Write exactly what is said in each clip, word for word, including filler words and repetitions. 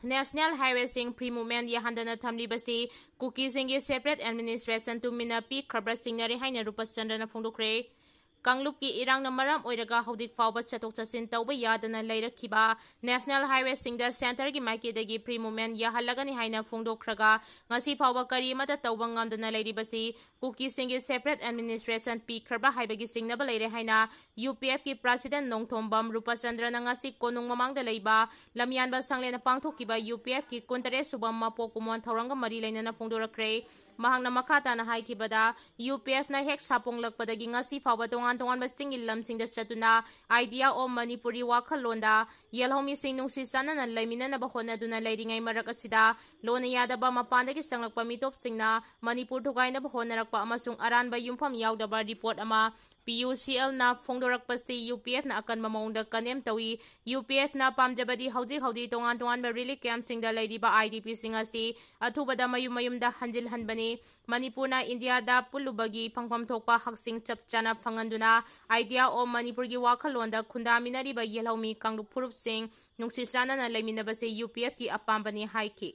National Highwayꯁꯤꯡ free movement ꯌꯥꯍꯟꯗꯅ ꯊꯝꯂꯤꯕꯁꯤ ꯀꯨꯀꯤꯁꯤꯡꯒꯤ separate administration ꯇꯨꯃꯤꯟꯅ ꯄꯤꯈ꯭ꯔꯕ꯭ꯔꯥ ꯆꯤꯡꯅꯔꯦ ꯍꯥꯏꯅ ꯔꯨꯄꯆꯟꯗ꯭ꯔꯅ ꯐꯣꯡꯗꯣꯛꯈ꯭ꯔꯦ꯫ ꯀꯥꯡꯂꯨꯞꯀꯤ ꯏꯔꯥꯡꯅ ꯃꯔꯝ ꯑꯣꯏꯔꯒ ꯍꯧꯖꯤꯛ ꯐꯥꯎꯕ ꯆꯠꯊꯣꯛ ꯆꯠꯁꯤꯟ ꯇꯧꯕ ꯌꯥꯗꯅ ꯂꯩꯔꯛꯈꯤꯕ national highwayꯁꯤꯡꯗ centreꯒꯤ ꯃꯥꯏꯀꯩꯗꯒꯤ free movement ꯌꯥꯍꯜꯂꯒꯅꯤ ꯍꯥꯏꯅ ꯐꯣꯡꯗꯣꯛꯈ꯭ꯔꯒ ꯉꯁꯤ ꯐꯥꯎꯕ ꯀꯔꯤ ꯑꯃꯠꯇ ꯇꯧꯕ ꯉꯝꯗꯅ ꯂꯩꯔꯤꯕꯁꯤ ꯀꯨꯀꯤꯁꯤꯡꯒꯤ separate administration ꯄꯤꯈ꯭ꯔꯕ ꯍꯥꯏꯕꯒꯤ ꯆꯤꯡꯅꯕ ꯂꯩꯔꯦ ꯍꯥꯏꯅ UPFꯀꯤ president ꯅꯣꯡꯊꯣꯝꯕꯝ ꯔꯨꯄꯆꯟꯗ꯭ꯔꯅ ꯉꯁꯤ ꯀꯣꯅꯨꯡ ꯃꯃꯥꯡꯗ ꯂꯩꯕ ꯂꯝꯌꯥꯟꯕ ꯁꯪꯂꯦꯟꯗ ꯄꯥꯡꯊꯣꯛꯈꯤꯕ UPFꯀꯤ ꯀꯨꯟꯇꯔꯦꯠ ꯁꯨꯕ ꯃꯄꯣꯛ ꯀꯨꯝꯑꯣꯟ ꯊꯧꯔꯝꯒ ꯃꯔꯤ ꯂꯩꯅꯅ ꯐꯣꯡꯗꯣꯔꯛꯈ꯭ꯔꯦ꯫ ꯃꯍꯥꯛꯅ ꯃꯈꯥ ꯇꯥꯅ ꯍꯥꯏꯈꯤꯕꯗ, UPFꯅ ꯍꯦꯛ ꯁꯥꯄꯣꯡꯂꯛꯄꯗꯒꯤ ꯉꯁꯤ ꯐꯥꯎꯕ ꯇꯣꯉꯥꯟ ꯇꯣꯉꯥꯟꯕ ꯆꯤꯡꯒꯤ ꯂꯝꯁꯤꯡꯗ ꯆꯠꯇꯨꯅ Idea of Manipurꯒꯤ ꯋꯥꯈꯜꯂꯣꯟꯗ ꯌꯦꯜꯍꯧꯃꯤꯁꯤꯡ ꯅꯨꯡꯁꯤ ꯆꯥꯟꯅꯅ ꯂꯩꯃꯤꯟꯅꯅꯕ ꯍꯣꯠꯅꯗꯨꯅ ꯂꯩꯔꯤꯉꯩ ꯃꯔꯛ ꯑꯁꯤꯗ ꯂꯣꯟꯅ ꯌꯥꯗꯕ ꯃꯄꯥꯟꯗꯒꯤ ꯆꯪꯂꯛꯄ ꯃꯤꯇꯣꯞꯁꯤꯡꯅ ꯃꯅꯤꯄꯨꯔ ꯊꯨꯒꯥꯏꯅꯕ ꯍꯣꯠꯅꯔꯛꯄ ꯑꯃꯁꯨꯡ ꯑꯔꯥꯟꯕ ꯌꯨꯝꯐꯝ ꯌꯥꯎꯗꯕ report ꯑꯃ PUCLꯅ ꯐꯣꯡꯗꯣꯔꯛꯄꯁꯤ UPFꯅ ꯑꯀꯟꯕ ꯃꯑꯣꯡꯗ condemn ꯇꯧꯏ꯫ UPFꯅ ꯄꯥꯝꯖꯕꯗꯤ ꯍꯧꯖꯤꯛ ꯍꯧꯖꯤꯛ ꯇꯣꯉꯥꯟ ꯇꯣꯉꯥꯟꯕ relief campꯁꯤꯡꯗ ꯂꯩꯔꯤꯕ IDPꯁꯤꯡ ꯑꯁꯤ ꯑꯊꯨꯕꯗ ꯃꯌꯨꯝ ꯃꯌꯨꯝꯗ ꯍꯟꯖꯤꯜꯍꯟꯕꯅꯤ꯫ ꯃꯅꯤꯄꯨꯔꯅ ꯏꯟꯗꯤꯌꯥꯗ ꯄꯨꯜꯂꯨꯕꯒꯤ ꯐꯪꯐꯝ ꯊꯣꯛꯄ ꯍꯛꯁꯤꯡ ꯆꯞ ꯆꯥꯅ ꯐꯪꯍꯟꯗꯨꯅ Idea of Manipurꯒꯤ ꯋꯥꯈꯜꯂꯣꯟꯗ ꯈꯨꯟꯗꯥꯃꯤꯟꯅꯔꯤꯕ ꯌꯦꯜꯍꯧꯃꯤ ꯀꯥꯡꯂꯨꯞ ꯐꯨꯔꯨꯞꯁꯤꯡ ꯅꯨꯡꯁꯤ ꯆꯥꯟꯅꯅ ꯂꯩꯃꯤꯟꯅꯕꯁꯤ UPFꯀꯤ ꯑꯄꯥꯝꯕꯅꯤ ꯍꯥꯏꯈꯤ꯫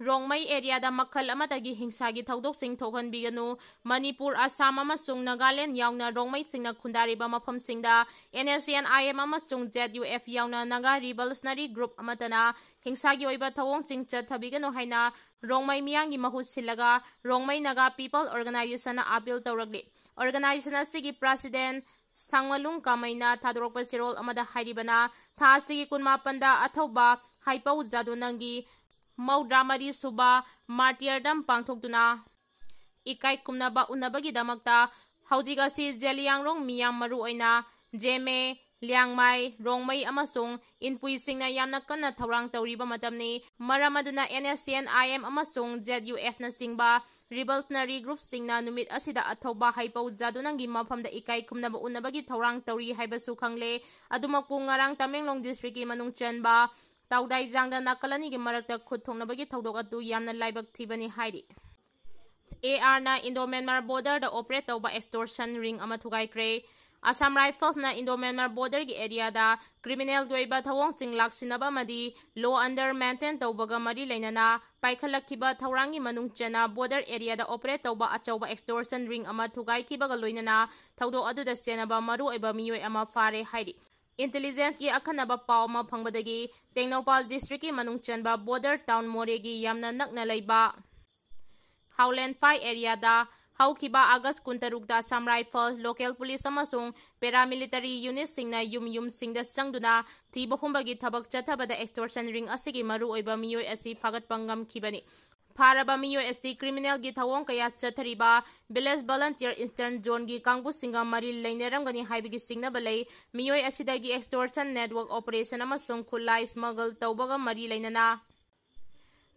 ꯔꯣꯡꯃꯩ areaꯗ ꯃꯈꯜ ꯑꯃꯠꯇꯒꯤ ꯍꯤꯡꯁꯥꯒꯤ ꯊꯧꯗꯣꯛꯁꯤꯡ ꯊꯣꯛꯍꯟꯕꯤꯒꯅꯨ꯫ ꯃꯅꯤꯄꯨꯔ, ꯑꯁꯥꯝ ꯑꯃꯁꯨꯡ ꯅꯥꯒꯥꯂꯦꯟ ꯌꯥꯎꯅ ꯔꯣꯡꯃꯩꯁꯤꯡꯅ ꯈꯨꯟꯗꯥꯔꯤꯕ ꯃꯐꯝꯁꯤꯡꯗ NSCN-IM ꯑꯃꯁꯨꯡ ZUF ꯌꯥꯎꯅ Naga revolutionary group ꯑꯃꯠꯇꯅ ꯍꯤꯡꯁꯥꯒꯤ ꯑꯣꯏꯕ ꯊꯧꯑꯣꯡꯁꯤꯡ ꯆꯠꯊꯕꯤꯒꯅꯨ ꯍꯥꯏꯅ ꯔꯣꯡꯃꯩ ꯃꯤꯌꯥꯝꯒꯤ ꯃꯍꯨꯠ ꯁꯤꯜꯂꯒ ꯔꯣꯡꯃꯩ Naga People Organizationꯅ appeal ꯇꯧꯔꯛꯂꯤ꯫ Organizationꯅ ꯑꯁꯤꯒꯤ president ꯁꯥꯡꯃꯂꯨꯡ ꯀꯥꯃꯩꯅ ꯊꯥꯗꯣꯔꯛꯄ ꯆꯦꯔꯣꯜ ꯑꯃꯗ ꯍꯥꯏꯔꯤꯕꯅ, ꯊꯥ ꯑꯁꯤꯒꯤ ꯀꯨꯟꯃꯥꯄꯟꯗ ꯑꯊꯧꯕ ꯍꯩꯄꯧ ꯖꯥꯗꯨꯅꯪꯒꯤ ꯃꯧꯗ꯭ꯔꯥ ꯃꯔꯤ ꯁꯨꯕ martyrdom ꯄꯥꯡꯊꯣꯛꯇꯨꯅ ꯏꯀꯥꯏ ꯈꯨꯝꯅꯕ ꯎꯠꯅꯕꯒꯤꯗꯃꯛꯇ ꯍꯧꯖꯤꯛ ꯑꯁꯤ ꯖꯦꯂꯤꯌꯥꯡꯔꯣꯡ ꯃꯤꯌꯥꯝ, ꯃꯔꯨꯑꯣꯏꯅ ꯖꯦꯃꯦ, ꯂꯤꯌꯥꯡꯃꯥꯏ, ꯔꯣꯡꯃꯩ ꯑꯃꯁꯨꯡ ꯏꯟꯄꯨꯏꯁꯤꯡꯅ ꯌꯥꯝꯅ ꯀꯟꯅ ꯊꯧꯔꯥꯡ ꯇꯧꯔꯤꯕ ꯃꯇꯝꯅꯤ꯫ ꯃꯔꯝ ꯑꯗꯨꯅ NSCN-IM ꯑꯃꯁꯨꯡ ZUFꯅꯆꯤꯡꯕ revolutionary groupꯁꯤꯡꯅ ꯅꯨꯃꯤꯠ ꯑꯁꯤꯗ ꯑꯊꯧꯕ ꯍꯩꯄꯧ ꯖꯥꯗꯨꯅꯪꯒꯤ ꯃꯐꯝꯗ ꯏꯀꯥꯏ ꯈꯨꯝꯅꯕ ꯎꯠꯅꯕꯒꯤ ꯊꯧꯔꯥꯡ ꯇꯧꯔꯤ ꯍꯥꯏꯕꯁꯨ ꯈꯪꯂꯦ꯫ ꯑꯗꯨꯃꯛꯄꯨ ꯉꯔꯥꯡ ꯇꯃꯦꯡꯂꯣꯡ districtꯀꯤ ꯃꯅꯨꯡ ꯆꯟꯕ ꯇꯥꯎꯗꯥꯏꯖꯥꯡꯗ ꯅꯥꯀꯜ ꯑꯅꯤꯒꯤ ꯃꯔꯛꯇ ꯈꯨꯠ ꯊꯣꯛꯅꯕꯒꯤ ꯊꯧꯗꯣꯛ ꯑꯗꯨ ꯌꯥꯝꯅ ꯂꯥꯏꯕꯛ ꯊꯤꯕꯅꯤ ꯍꯥꯏꯔꯤ꯫ ARꯅ Indo-Myanmar borderꯗ operate ꯇꯧꯕ extortion ring ꯑꯃ ꯊꯨꯒꯥꯏꯈ꯭ꯔꯦ꯫ Assam Riflesꯅ Indo-Myanmar borderꯒꯤ areaꯗ criminalꯒꯤ ꯑꯣꯏꯕ ꯊꯧꯑꯣꯡꯁꯤꯡ ꯂꯥꯛꯁꯤꯟꯅꯕ ꯑꯃꯗꯤ law order maintain ꯇꯧꯕꯒ ꯃꯔꯤ ꯂꯩꯅꯅ ꯄꯥꯏꯈꯠꯂꯛꯈꯤꯕ ꯊꯧꯔꯥꯡꯒꯤ ꯃꯅꯨꯡ ꯆꯟꯅ border areaꯗ operate ꯇꯧꯕ ꯑꯆꯧꯕ extortion ring ꯑꯃ ꯊꯨꯒꯥꯏꯈꯤꯕꯒ ꯂꯣꯏꯅꯅ ꯊꯧꯗꯣꯛ ꯑꯗꯨꯗ ꯆꯦꯟꯅꯕ ꯃꯔꯨꯑꯣꯏꯕ ꯃꯤꯑꯣꯏ ꯑꯃ ꯐꯥꯔꯦ ꯍꯥꯏꯔꯤ꯫ Intelligenceꯀꯤ ꯑꯈꯟꯅꯕ ꯄꯥꯎ ꯑꯃ ꯐꯪꯕꯗꯒꯤ ꯇꯦꯡꯅꯧꯄꯥꯜ districtꯀꯤ ꯃꯅꯨꯡ ꯆꯟꯕ border town ꯃꯣꯔꯦꯒꯤ ꯌꯥꯝꯅ ꯅꯛꯅ ꯂꯩꯕ ꯍꯥꯎꯂꯦꯟꯐꯥꯏ areaꯗ ꯍꯧꯈꯤꯕ August ꯀꯨꯟꯇꯔꯨꯛꯇ Assam Rifles, local police ꯑꯃꯁꯨꯡ paramilitary unitꯁꯤꯡꯅ ꯌꯨꯝ ꯌꯨꯝꯁꯤꯡꯗ ꯆꯪꯗꯨꯅ ꯊꯤꯕ ꯍꯨꯝꯕꯒꯤ ꯊꯕꯛ ꯆꯠꯊꯕꯗ extortion ring ꯑꯁꯤꯒꯤ ꯃꯔꯨꯑꯣꯏꯕ ꯃꯤꯑꯣꯏ ꯑꯁꯤ ꯐꯥꯒꯠꯄ ꯉꯝꯈꯤꯕꯅꯤ꯫ ꯐꯥꯔꯕ ꯃꯤꯑꯣꯏ ꯑꯁꯤ criminalꯒꯤ ꯊꯧꯑꯣꯡ ꯀꯌꯥ ꯆꯠꯊꯔꯤꯕ Village Volunteer Eastern Zoneꯒꯤ ꯀꯥꯡꯕꯨꯁꯤꯡꯒ ꯃꯔꯤ ꯂꯩꯅꯔꯝꯒꯅꯤ ꯍꯥꯏꯕꯒꯤ ꯆꯤꯡꯅꯕ ꯂꯩ꯫ ꯃꯤꯑꯣꯏ ꯑꯁꯤꯗꯒꯤ extortion network operation ꯑꯃꯁꯨꯡ ꯈꯨꯠꯂꯥꯏ smuggle ꯇꯧꯕꯒ ꯃꯔꯤ ꯂꯩꯅꯅ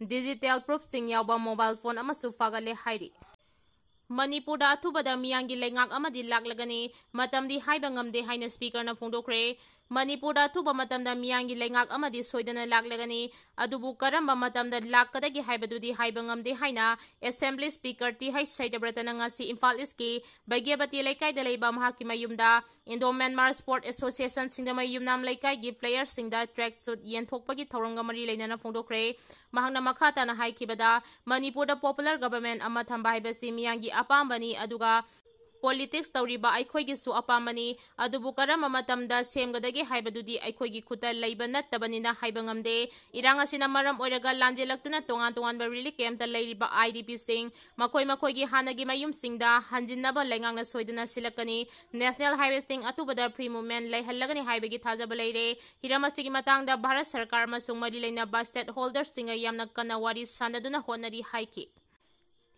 digital proofꯁꯤꯡ ꯌꯥꯎꯕ mobile phone ꯑꯃꯁꯨ ꯐꯥꯒꯠꯂꯦ ꯍꯥꯏꯔꯤ꯫ ꯃꯅꯤꯄꯨꯔꯗ ꯑꯊꯨꯕꯗ ꯃꯤꯌꯥꯝꯒꯤ ꯂꯩꯉꯥꯛ ꯑꯃꯗꯤ ꯂꯥꯛꯂꯒꯅꯤ꯫ ꯃꯇꯝꯗꯤ ꯍꯥꯏꯕ ꯉꯝꯗꯦ ꯍꯥꯏꯅ Speakerꯅ ꯐꯣꯡꯗꯣꯛꯈ꯭ꯔꯦ꯫ ꯃꯅꯤꯄꯨꯔꯗ ꯑꯊꯨꯕ ꯃꯇꯝꯗ ꯃꯤꯌꯥꯝꯒꯤ ꯂꯩꯉꯥꯛ ꯑꯃꯗꯤ ꯁꯣꯏꯗꯅ ꯂꯥꯛꯂꯒꯅꯤ꯫ ꯑꯗꯨꯕꯨ ꯀꯔꯝꯕ ꯃꯇꯝꯗ ꯂꯥꯛꯀꯗꯒꯦ ꯍꯥꯏꯕꯗꯨꯗꯤ ꯍꯥꯏꯕ ꯉꯝꯗꯦ ꯍꯥꯏꯅ Assembly Speaker ꯇꯤ ꯍꯩꯆ ꯁꯩꯗꯕ꯭ꯔꯇꯅ ꯉꯁꯤ ꯏꯝꯐꯥꯜ ꯏꯁꯀꯤ ꯕꯩꯒ꯭ꯌꯥꯕꯇꯤ ꯂꯩꯀꯥꯏꯗ ꯂꯩꯕ ꯃꯍꯥꯛꯀꯤ ꯃꯌꯨꯝꯗ Indo-Myanmar Sport Association ꯁꯤꯡꯖꯃꯩ ꯌꯨꯝꯅꯥꯝ ꯂꯩꯀꯥꯏꯒꯤ playerꯁꯤꯡꯗ track suit ꯌꯦꯟꯊꯣꯛꯄꯒꯤ ꯊꯧꯔꯝꯒ ꯃꯔꯤ ꯂꯩꯅꯅ ꯐꯣꯡꯗꯣꯛꯈ꯭ꯔꯦ꯫ ꯃꯍꯥꯛꯅ ꯃꯈꯥ ꯇꯥꯅ ꯍꯥꯏꯈꯤꯕꯗ, ꯃꯅꯤꯄꯨꯔꯗ popular government ꯑꯃ ꯊꯝꯕ ꯍꯥꯏꯕꯁꯤ ꯃꯤꯌꯥꯝꯒꯤ ꯑꯄꯥꯝꯕꯅꯤ, ꯑꯗꯨꯒ politics ꯇꯧꯔꯤꯕ ꯑꯩꯈꯣꯏꯒꯤꯁꯨ ꯑꯄꯥꯝꯕꯅꯤ꯫ ꯑꯗꯨꯕꯨ ꯀꯔꯝꯕ ꯃꯇꯝꯗ ꯁꯦꯝꯒꯗꯒꯦ ꯍꯥꯏꯕꯗꯨꯗꯤ ꯑꯩꯈꯣꯏꯒꯤ ꯈꯨꯠꯇ ꯂꯩꯕ ꯅꯠꯇꯕꯅꯤꯅ ꯍꯥꯏꯕ ꯉꯝꯗꯦ꯫ ꯏꯔꯥꯡ ꯑꯁꯤꯅ ꯃꯔꯝ ꯑꯣꯏꯔꯒ ꯂꯥꯟꯖꯦꯜꯂꯛꯇꯨꯅ ꯇꯣꯉꯥꯟ ꯇꯣꯉꯥꯟꯕ relief campꯇ ꯂꯩꯔꯤꯕ IDPꯁꯤꯡ ꯃꯈꯣꯏ ꯃꯈꯣꯏꯒꯤ ꯍꯥꯟꯅꯒꯤ ꯃꯌꯨꯝꯁꯤꯡꯗ ꯍꯟꯖꯤꯟꯅꯕ ꯂꯩꯉꯥꯛꯅ ꯁꯣꯏꯗꯅ ꯁꯤꯜꯂꯛꯀꯅꯤ꯫ National highwayꯁꯤꯡ ꯑꯊꯨꯕꯗ free movement ꯂꯩꯍꯜꯂꯒꯅꯤ ꯍꯥꯏꯕꯒꯤ ꯊꯥꯖꯕ ꯂꯩꯔꯦ꯫ ꯍꯤꯔꯝ ꯑꯁꯤꯒꯤ ꯃꯇꯥꯡꯗ ꯚꯥꯔꯠ ꯁꯔꯀꯥꯔ ꯑꯃꯁꯨꯡ ꯃꯔꯤ ꯂꯩꯅꯕ stakeholderꯁꯤꯡꯒ ꯌꯥꯝꯅ ꯀꯟꯅ ꯋꯥꯔꯤ ꯁꯥꯅꯗꯨꯅ ꯍꯣꯠꯅꯔꯤ ꯍꯥꯏꯈꯤ꯫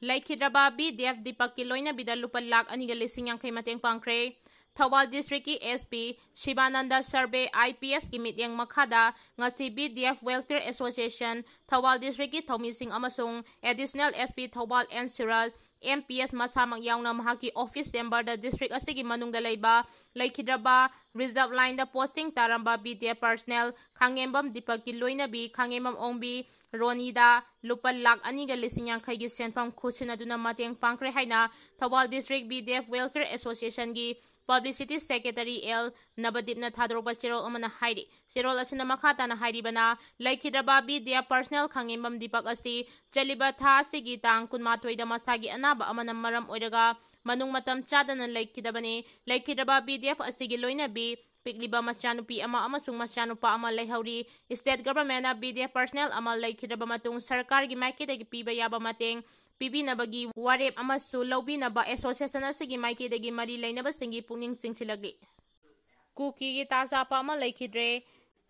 ꯂꯩꯈꯤꯗ꯭ꯔꯕ ꯕꯤ ꯗꯦꯕ ꯗꯤꯄꯛꯀꯤ ꯂꯣꯏꯅꯕꯤꯗ ꯂꯨꯄꯥ ꯂꯥꯈ ꯑꯅꯤꯒ ꯂꯤꯁꯤꯡ ꯌꯥꯡꯈꯩ ꯃꯇꯦꯡ ꯄꯥꯡꯈ꯭ꯔꯦ꯫ ꯊꯧꯕꯥꯜ districtꯀꯤ SP ꯁꯤꯕꯥꯅꯟꯗ ꯁꯔꯕꯦ IPSꯀꯤ ꯃꯤꯠꯌꯦꯡ ꯃꯈꯥꯗ ꯉꯁꯤ ꯕꯤ ꯗꯦꯕ Welfare Association, ꯊꯧꯕꯥꯜ districtꯀꯤ ꯊꯧꯃꯤꯁꯤꯡ ꯑꯃꯁꯨꯡ Additional SP Thoubal N Siral, M P S ꯃꯁꯥꯃꯛ ꯌꯥꯎꯅ ꯃꯍꯥꯛꯀꯤ office chamber ꯗ district ꯑꯁꯤꯒꯤ ꯃꯅꯨꯡꯗ ꯂꯩꯕ ꯂꯩꯈꯤꯗ꯭ꯔꯕ reserve line ꯗ posting ꯇꯥꯔꯝꯕ B D F personnel ꯈꯥꯉꯦꯝꯕꯝ ꯗꯤꯄꯛꯀꯤ ꯂꯣꯏꯅꯕꯤ ꯈꯥꯉꯦꯝꯕꯝ ꯑꯣꯡꯕꯤ ꯔꯣꯅꯤꯗ ꯂꯨꯄꯥ ꯂꯥꯈ ꯑꯅꯤꯒ ꯂꯤꯁꯤꯡ ꯌꯥꯡꯈꯩꯒꯤ ꯁꯦꯟꯐꯝ ꯈꯨꯠꯁꯤꯟꯅꯗꯨꯅ ꯃꯇꯦꯡ ꯄꯥꯡꯈ꯭ꯔꯦ ꯍꯥꯏꯅ Thoubal district B D F welfare association ꯒꯤ publicity secretary L ꯅꯕꯗꯤꯞꯅ ꯊꯥꯗꯣꯔꯛꯄ ꯆꯦꯔꯣꯜ ꯑꯃꯅ ꯍꯥꯏꯔꯤ꯫ ꯆꯦꯔꯣꯜ ꯑꯁꯤꯅ ꯃꯈꯥ ꯇꯥꯅ ꯍꯥꯏꯔꯤꯕꯅ, ꯂꯩꯈꯤꯗ꯭ꯔꯕ B D F personnel ꯈꯥꯉꯦꯝꯕꯝ Deepak ꯑꯁꯤ ꯆꯠꯂꯤꯕ ꯊꯥ ꯑꯁꯤꯒꯤ ꯇꯥꯡ ꯀꯨꯟꯃꯥꯊꯣꯏꯗ ꯃꯁꯥꯒꯤ ꯑꯅꯥꯕ ꯑꯃꯅ ꯃꯔꯝ ꯑꯣꯏꯔꯒ ꯃꯅꯨꯡ ꯃꯇꯝ ꯆꯥꯗꯅ ꯂꯩꯈꯤꯗꯕꯅꯤ꯫ ꯂꯩꯈꯤꯗ꯭ꯔꯕ B D F ꯑꯁꯤꯒꯤ ꯂꯣꯏꯅꯕꯤ ꯄꯤꯛꯂꯤꯕ ꯃꯆꯥꯅꯨꯄꯤ ꯑꯃ ꯑꯃꯁꯨꯡ ꯃꯆꯥꯅꯨꯄꯥ ꯑꯃ ꯂꯩꯍꯧꯔꯤ꯫ State government ꯅ B D F personnel ꯑꯃ ꯂꯩꯈꯤꯗ꯭ꯔꯕ ꯃꯇꯨꯡ ꯁꯔꯀꯥꯔꯒꯤ ꯃꯥꯏꯀꯩꯗꯒꯤ ꯄꯤꯕ ꯌꯥꯕ ꯃꯇꯦꯡ ꯄꯤꯕꯤꯅꯕꯒꯤ ꯋꯥꯔꯦꯞ ꯑꯃꯁꯨ ꯂꯧꯕꯤꯅꯕ association ꯑꯁꯤꯒꯤ ꯃꯥꯏꯀꯩꯗꯒꯤ ꯃꯔꯤ ꯂꯩꯅꯕꯁꯤꯡꯒꯤ ꯄꯨꯛꯅꯤꯡ ꯆꯤꯡꯁꯤꯜꯂꯛꯂꯤ꯫ ꯀꯨꯀꯤꯒꯤ ꯇꯥ ꯆꯥꯄ ꯑꯃ ꯂꯩꯈꯤꯗ꯭ꯔꯦ꯫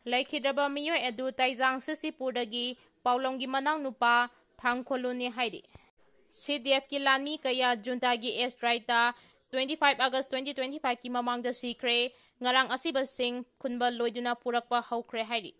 ꯂꯩꯈꯤꯗ꯭ꯔꯕ ꯃꯤꯑꯣꯏ ꯑꯗꯨ ꯇꯥꯏꯖꯥꯡ ꯁꯤꯁꯤꯄꯨꯔꯗꯒꯤ ꯄꯥꯎꯂꯝꯒꯤ ꯃꯅꯥꯎꯅꯨꯄꯥ ꯊꯥꯡꯈꯣꯂꯨꯅꯤ ꯍꯥꯏꯔꯤ꯫ C D F ꯀꯤ ꯂꯥꯟꯃꯤ ꯀꯌꯥ ꯖꯨꯟꯇꯥꯒꯤ air strike ꯇ twenty five August twenty twenty five ꯀꯤ ꯃꯃꯥꯡꯗ ꯁꯤꯈ꯭ꯔꯦ꯫ ꯉꯔꯥꯡ ꯑꯁꯤꯕꯁꯤꯡ ꯈꯨꯟꯕ ꯂꯣꯏꯗꯨꯅ ꯄꯨꯔꯛꯄ ꯍꯧꯈ꯭ꯔꯦ ꯍꯥꯏꯔꯤ꯫